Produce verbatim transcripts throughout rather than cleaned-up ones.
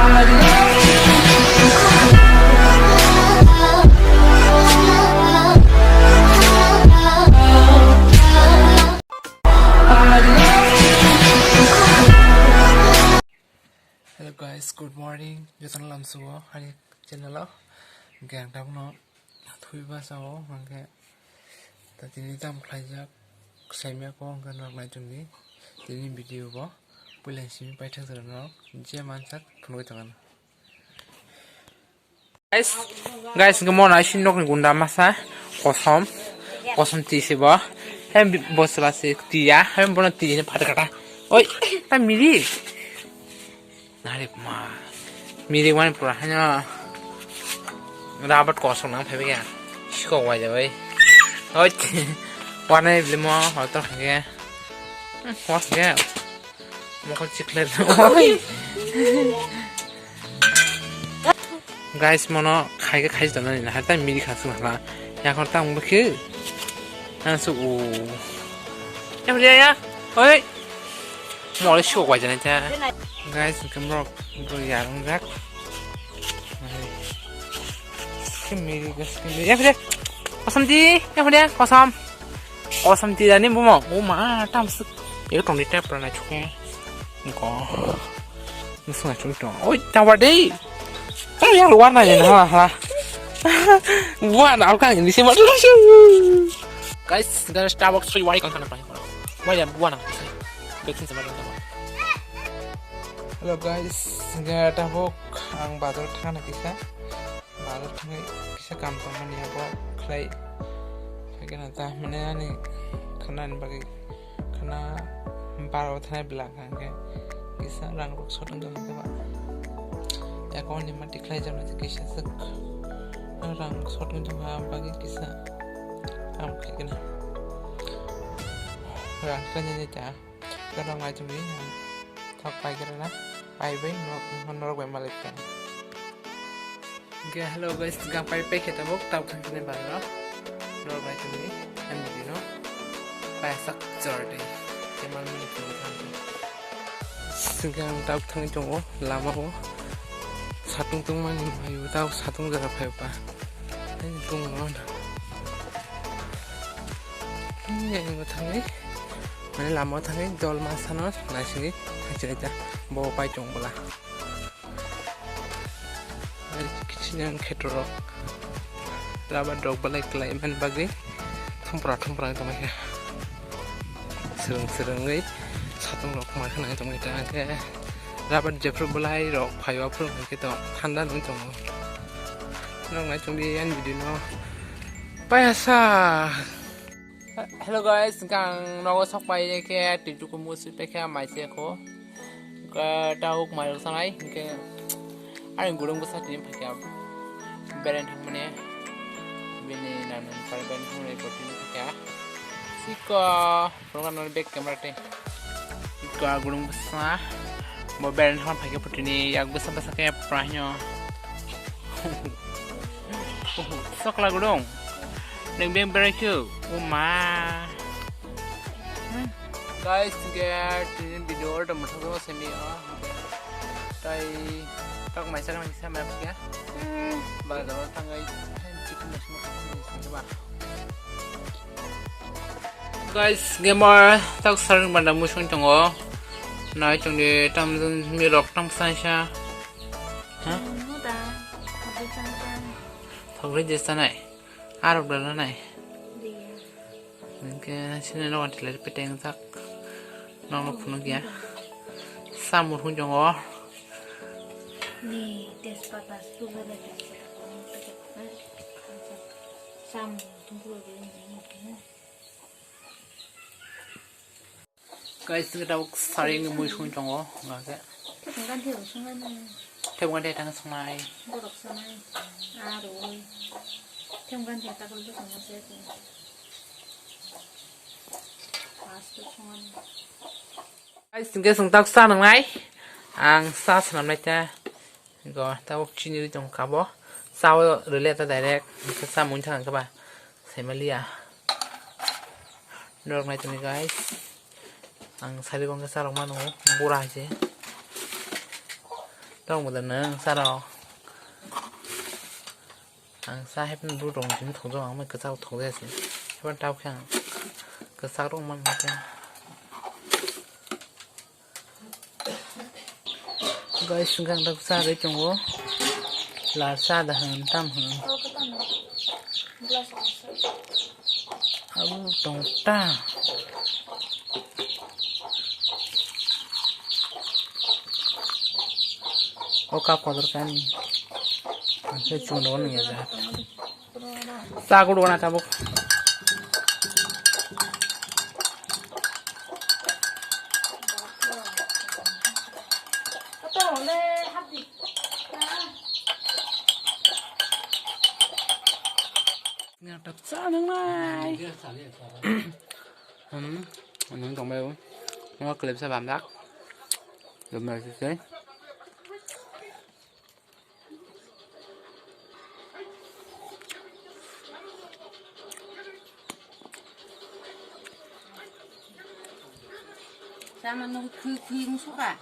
Hello guys, good morning. Jotono lamsugo ani channel o. Hwnkhe ang tabukno thwi basa o, hwnkhe ta tini tam khlaijak saimya ko, hwnkhe norok nai tongdi tini video bo. Puila simi paithak jora norok je mansak phunugwi tongkha. Guys, guys, hwnkhe mo nai sini nokni gunda masa kosom, kosom twi se bo. Hem bi-, bo chwla se twi ya, hem bono twi ni phatar kata. Oi, ta miri. Nari ma. Miri wani pura hanya. Rabat kosom nang phai ya. Siko wai ja bai. Oi. Wana bili mo, hotor hage. Hos ge. Mokol chiklet. Oi. Guys, mono khai khai jana ni hai ta miri kha sung hala. Ya khor ta mung bikhi. Nang su u. Ya ya ya. Oi. Mole su wai jana ta. Guys, hwnkhe borok borok yarung jak. Miri guys, ya phede. Kosam di, ya phede, kosam. Kosam di dani bumo. O ma, tam sik. Ego tong di tep rana chukung. Ko. Nusung achung tong. Oi, tawa dei. Tawa yang luar na ni ha ha. Buan, aku kan ini sih. Guys, guys, Starbucks free wari kan kan apa? Wah ya, buan. Betul sama dengan. Hello guys, hingke tabuk ang bazar thangna kisa, bazar thangwi kisa kam tongmani abo khlai. Hingke na ta mane ani khana ni bagwi khana baro thanai bwla hingke kisa rang rok sot wngkha hingke ba account ni mati khlai jana kisa swk rang sot wngkha bagwi kisa kam khlai kena rang khlai ta. Norok nai tongdi, thok pai khe rwna, pai bai norok, norok bai malik kha. Hingke hello guys, gang pai pai khe tabuk tabuk thang khe bazar o. Norok nai tongdi, M D no pai sak chor di. Kemal mili tongdi thang di. Hingke ang tabuk thangwi tongo, lama o satung tongmani mayo tabuk satung jaga phai ba. Ani tongma. Ani bo thangwi. Mane lama o thangwi dol masa no naisingwi thangchilai ta bo pai tong bwla. Kiching ang kheto rok rubber rok belai kwlai mani bagwi thumpra thumpra wng tongmani khe swrwng swrwngwi satung rok mai khwnai tongmani khe rubber jephru belai rok phaiwa phuru khe to thanda nung tongo. Nang nai tongdi ani video no payasa. Hello guys, hingke ang nogo sok pai khe twi tuku musi pai khe mai se kho. Hingke ta huk mai rok sanai hingke ani gurung bwsa tini phai khe bereng thang mani bini nang nang pari bereng thang mani botini phai khe siko program no back camera te siko gurung bwsa bo bereng thang phai khe botini yak bwsa bwsa khe pura hino. Sokla gurung. Neng beng berai khe. O ma. Guys, hingke tini video order motha ko semi o. Tai tak mai sakna kisa mai kya. Bazar o thangai. Chicken mas mas ni sini ba. Guys, gamer tak saring banda musung tongo. Nai tongdi tam mirok tam sansa. Ha? Muda, habis sansa. Thogri je sanai. Arok dala nai. Dia. Hingke sini no anti lari peteng sak. Nong no phunuk ya. Samur hun jongo. Ni tejpata sugar tejpata. Samur tungkul. Guys, hingke tabuk saring ni mui sung tongo, hingke. Thepung ganthi rok sung nai. Thepung ganthi tang sung nai. Borok sung nai. Aroi. Thepung ganthi takol bwsang ma se. Pasto sung nai. Guys, hingke sung tak sa nang nai. Ang sa sanam nai ta. Go, tabuk chini ri tong kabo. Sao rele ta direct. Sa mui thang kaba. Semalia. Norok nai tongni guys. Ang sari kong khe charok mano bura hai se. Tong mo da nang saro. Ang sa hep ni bu rong jin thong jong ang mai kwchak thong jai se. Hep tau khe ang kwchak rong man khe. Guys, sungkang dak sa re tongo. La sa da han tam han. Abu tong ta. O cup kodor kani. Ang khe chwng rogo nang ya ja. Sa gudu na tabuk. Nang tak sa nang nai. Hmm, nang tong mai. Nang klep sa bam dak. Dum na sisai. Sama nung khui khui nung suka.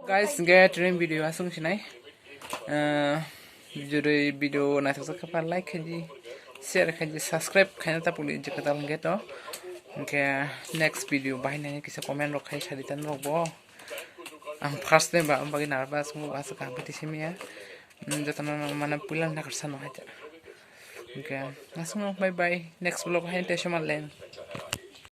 Guys, hingke tini video aswng sinai. Eh, jodi video naithok khe like khaidi, share khaidi, subscribe khaina ta puli je kwtal hingke to. Hingke next video bahai nai kisa comment rok khai sadi tan rok bo. Ang first time ba, ang bagwi nervous mo aswk ang pati simiya. Hmm, jotono mane puila nakarsa no haita. Hingke aswk no bye bye. Next vlog hai te somaleng.